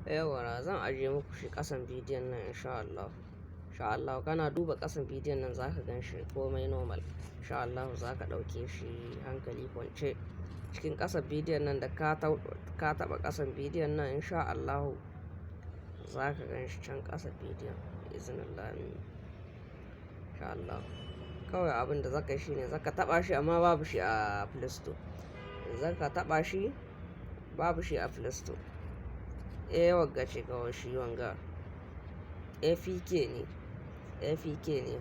Yauwa, zan ajiye muku shi ƙasan bidiyon nan in sha Allah. In sha Allah kana duba ƙasan bidiyon nan, za ka gan shi komai normal. In sha Allahu za ka ɗauke shi hankali kwance. Cikin ƙasan bidiyon nan, da ka taɓa ƙasan bidiyon nan, in sha Allahu za ka gan shi can ƙasan bidiyon. Bi'iznillahi. In sha Allah. Kawai abin da za ka yi shine za ka taɓa shi, amma babu shi a Play Store. Za ka taɓa shi, babu shi a Play Store. Eh, wagga ce kawai shi wanga. APK ne. APK ne.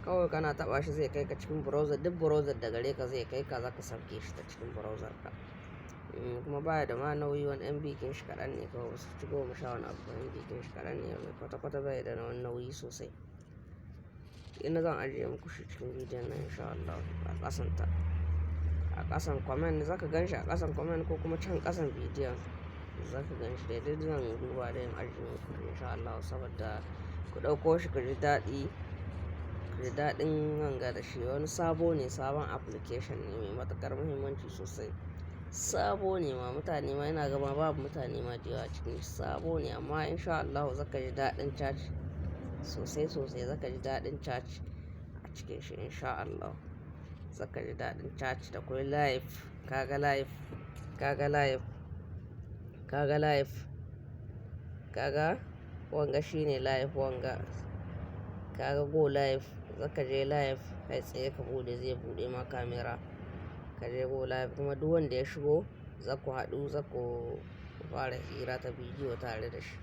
Kawai kana taɓa shi zai kai ka cikin browser. Duk browser da gare ka zai kai ka, za ka sauke shi ta cikin browser ka. Kuma baya da ma nauyi, wani MB kin shi kaɗan ne kawai, basu ci 10 wani abu ba. MB kin shi kaɗan ne, kwata-kwata bai da wani nauyi sosai. Ina zan ajiye muku shi cikin bidiyon nan in sha Allah a ƙasan ta. A ƙasan comment za ka gan shi, a ƙasan comment ko kuma can ƙasan bidiyon za ka gan shi. Dai zan duba dai in ajiye muku in sha Allah saboda ku ɗauko shi ku ji daɗi, ku ji daɗin wanga da shi. Wani sabo ne, sabon application ne mai matuƙar muhimmanci sosai. Sabo ne ma, mutane ma ina gama babu mutane ma da yawa cikin shi. Sabo ne, amma in sha Allahu za ka ji daɗin chat sosai sosai. Za ka ji daɗin chat a cikin shi in sha Allah. Za ka ji daɗin chat da kwai live. Ka ga live, ka ga live, ka ga live. Ka ga wanga shine live wanga. Ka ga go live, za ka je live kai tsaye ka buɗe, zai buɗe ma camera. Ka je go live, kuma duk wanda ya shigo za ku haɗu, za ku fara hira ta bidiyo tare da shi.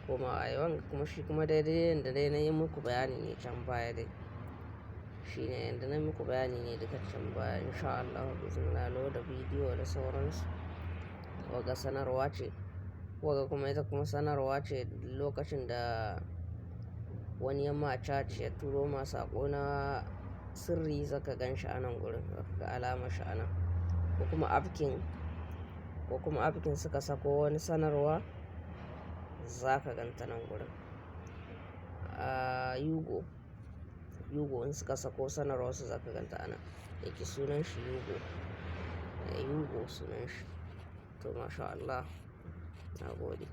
Kuma ai wanga kuma shi kuma daidai yanda dai na yi muku bayani ne can baya dai. Shi ne yanda na yi muku bayani ne duka can baya in sha Allahu. Bismillah, load bidiyo da sauransu. Wagga sanarwa ce. Wagga kuma ita kuma sanarwa ce, lokacin da wani ya ma chat, ya turo ma saƙo na sirri, za ka gan shi a nan gurin. Za ka ga alamar shi a nan. Ko kuma app kin suka sako wani sanarwa, za ka gan ta nan gurin. Ah, Yugo, Yugo in suka sako sanarwar su, za ka gan ta a nan. Yake sunan shi Yugo. Yugo sunan shi. To, masha Allah. Na gode.